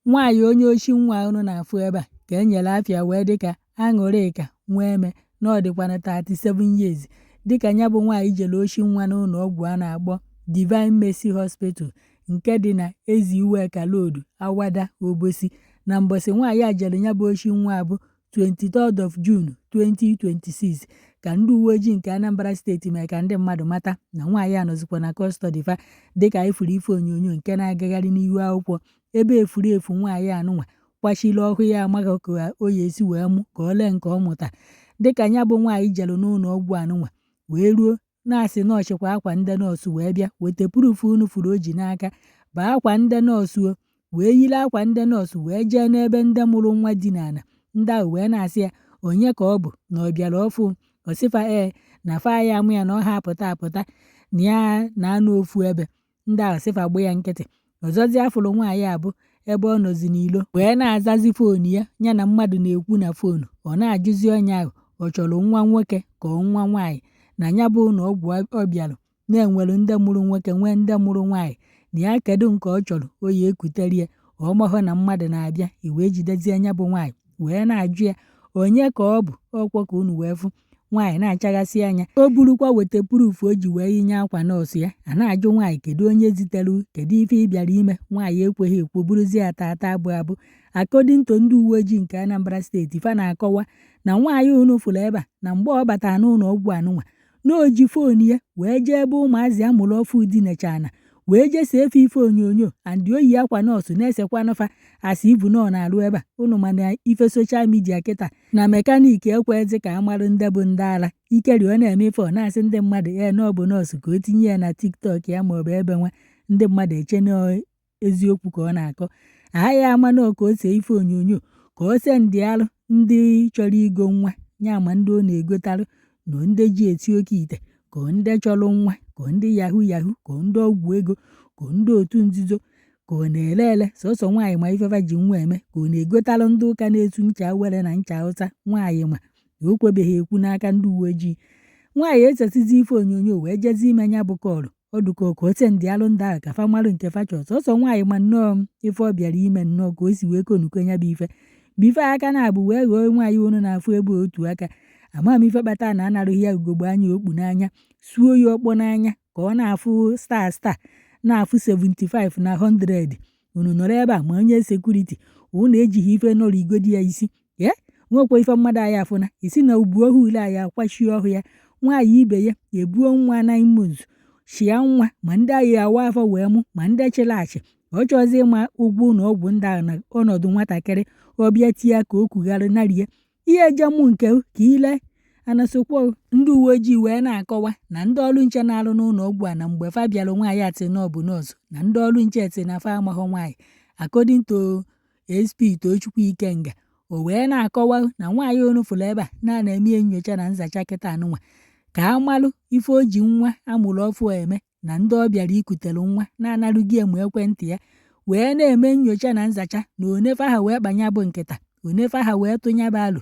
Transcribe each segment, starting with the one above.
Nwaanyị onye oshi nwa unu na-afụ ebe a ka e nyere afa ya wee dịka Aṅụrịka Nweme na ọ dịkwanụ 37 years dịka ya bụ nwaanyị jere oshi nwa n'ụlọ ọgwụ a na-akpọ Divine Mercy Hospital nke dị na Eziweka Road, Awada, Obosi. Na mbọsị nwaanyị a jere ya bụ oshi nwa bụ 23rd of June 2026 ka ndị uwe ojii nke Anambra steeti mee ka ndị mmadụ mata na nwaanyị a nọzikwa na custody fa dịka anyị fụrụ ife onyonyo nke na-agagharị n'ihu akwụkwọ ebe efurefu nwaanyị anụnwa kwachiri ọhụ ya amaghị ka o ya esi wee mụ ka o lee nke ọ mụta dịka ya bụ nwaanyị jere n'ụlọ ọgwụ anụnwa wee ruo na-asị na ọ chịkwa akwa ndị nọọsụ wee bịa weta proof unu fụrụ o ji n'aka bụ akwa ndị nọọsụ o wee yiri akwa ndị nọọsụ wee jee n'ebe ndị mụrụ nwa dị n'ala ndị ahụ wee na-asị ya onye ka ọ bụ na ọ bịara ọfụ ọ sị fa ee na fa ya amụ ya na ọ ha apụta apụta na ya na-anọ ofu ebe ndị ahụ sị fa gba ya nkịtị ọzọzi afụrụ nwaanyị a bụ ebe ọ nọzi n'ilo wee na-azazi phone ya ya na mmadụ na-ekwu na phone ọ na-ajụzi onye ahụ ọ chọrọ nwa nwoke ka ọ nwa nwaanyị na ya bụ ụlọ ọgwụ ọ bịara na-enwere ndị mụrụ nwoke nwee ndị mụrụ nwaanyị na ya kedu nke ọ chọrọ o ya ekutere ya ọ mahụ na mmadụ na-abịa i wee jidezie ya bụ nwaanyị wee na-ajụ ya onye ka ọ bụ ọkwọ ka unu wee fụ nwaanyị na-achaghasị anya o burukwa weta proof o ji wee yinye akwa nọọsụ ya a na-ajụ nwaanyị kedu onye zitere kedu ife ị bịara ime nwaanyị ekweghị ekwu buruzie ata ata abụ abụ according to ndị uwe ojii nke Anambra steeti fa na-akọwa na nwaanyị unu fụrụ ebe a na mgbe ọ batara n'ụlọ ọgwụ anụnwa na o ji phone ya wee jee ebe ụmụazị amụrụ ọfụ dinechana wee jee see efe ife onyonyo and o yi akwa nọọsụ na-esekwanụ fa asị ivu na ọ na-arụ ebe a unu mana ife social media kịta na mechanic ekwezi ka amarụ ndị bụ ndị ara ikeri ọ na-eme ife ọ na-asị ndị mmadụ ee na ọ bụ nọọsụ ka o tinye ya na TikTok ya maọbụ ebe nwa ndị mmadụ eche na eziokwu ka ọ na-akọ aghaghị ama na ka o see ife onyonyo ka o send alụ ndị chọrọ igo nwa ya ma ndị ọ na-egotarụ na ndị ji eti oke ite ka ndị chọrọ nwa ka ndị yahoo yahoo ka ndị ọgwụ ego ka ndị otu nzuzo ka ọ na-ele ele sọsọ nwaanyị ma ifefa ji nwa eme ka ọ na-egotalụ ndị ụka na-etu ncha were na ncha Hausa nwaanyị ma na o kwebeghị ekwu n'aka ndị uwe ojii nwaanyị esesizi ife onyonyo wee jezi ime ya bụ call ọ dụka ka o send alụ ndị ahụ ka fa marụ nke fa chọrọ sọsọ nwaanyị ma nnọọ ife ọ bịara ime nnọọ ka o si wee konuko ya bụ ife bife aka na-abụ wee ghọọ nwaanyị unu na-afụ ebe otu aka ama m ife kpata na anarụghị ya ugogbe anya okpu n'anya suo ya ọkpọ n'anya ka ọ na-afụ star star na-afụ 75 na 100 unu nọrọ ebe a ma onye security unu ejighị ife nọrọ igodi ya isi ye nwekwa ife mmadụ anyị afụna isi na ubu ohu ule anyị akwachie ọhụ ya nwaanyị ibe ya ebuo nwa 9 months shia nwa ma ndị anyị awa afọ wee mụ ma ndị chịrị achị ọ chọzi ịma ụgwọ ụlọ ọgwụ ndị ahụ na ọnọdụ nwatakịrị ọbịa tie ka o kwugharị narie ihe eje mụ nke ka ile anasokwa ndị uwe ojii wee na-akọwa na ndị ọrụ nche na-arụ n'ụlọ ọgwụ a na mgbe fa bịara nwaanyị atị na ọ bụ nọọsụ na ndị ọrụ nche tị na fa amaghọ nwaanyị according to SP Tochukwu Ikenga o wee na-akọwa na nwaanyị unu fụrụ ebe a na na-eme nyocha na nzacha kịta anụnwa ka amalụ ife o ji nwa amụrụ ọfụ eme na ndị ọ bịara ikutere nwa na-anarụghị emu ekwentị ya wee na-eme nyocha na nzacha na onefe ha wee kpanya bụ nkịta onefe ha wee tụnyaba alụ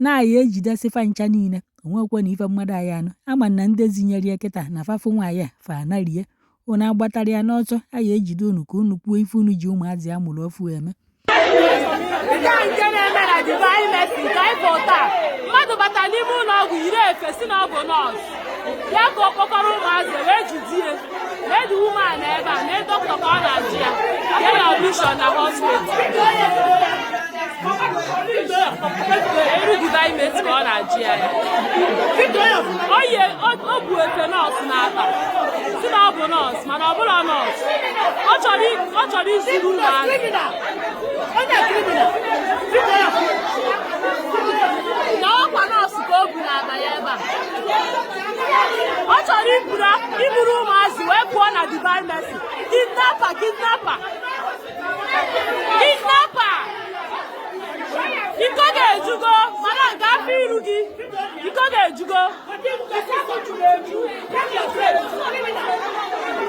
na-aya ejidesịfa ncha niile onwekwe na ife mmadụ anyị anụ ama na ndị zinyere ya kịta na fafụ nwaanyị a fa anarie unu agbatara ya n'ọsọ aya ejide unu ka unu kwuo ife unu ji ụmụazị amụrụ ọfụ eme. Nke a nke na-eme na Divine Mercy ka anyị bụ taa mmadụ bata n'ime ụlọ ọgwụ yiri efe si na ọ bụ nọọsụ ya ka ọ kpọkọrọ ụmụazị wee jidie wee dị woman ebe a na dọkịta ka ọ na-ajụ ya ya na admission na hospital eru Divine Mercy ka ọ na-ajụ ya ya o bu efe nọọsụ n'akpa si na ọ bụ nọọsụ mana ọ bụrụ nọọsụ ọ chọrọ izuru ụmụazị na ọkwa nọọsụ ka o bu n'akpa ya ebe a ọ chọrọ iburu ụmụazị wee pụọ na Divine Mercy kidnapper kidnapper kidnapper iko ga-ejugo mana nke afọ iru gị iko ga-ejugo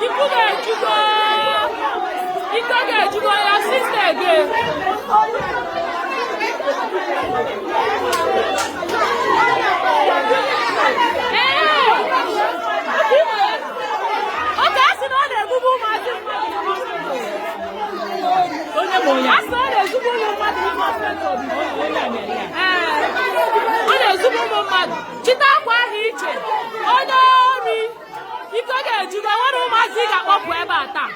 iko ga-ejugo iko ga-ejugo ya sister again. Oke asị na ọ na-egbugbu ụmụazị mmadụ. A sị ọ na-ezugbo ụmụ mmadụ n'ime hospital. Ee, ọ na-ezugbo ụmụ mmadụ. Chite akwa ahụ iche. Onye ori. Iko ga-ejugo nwere ụmụazị ị ga-akpọpụ ebe a taa.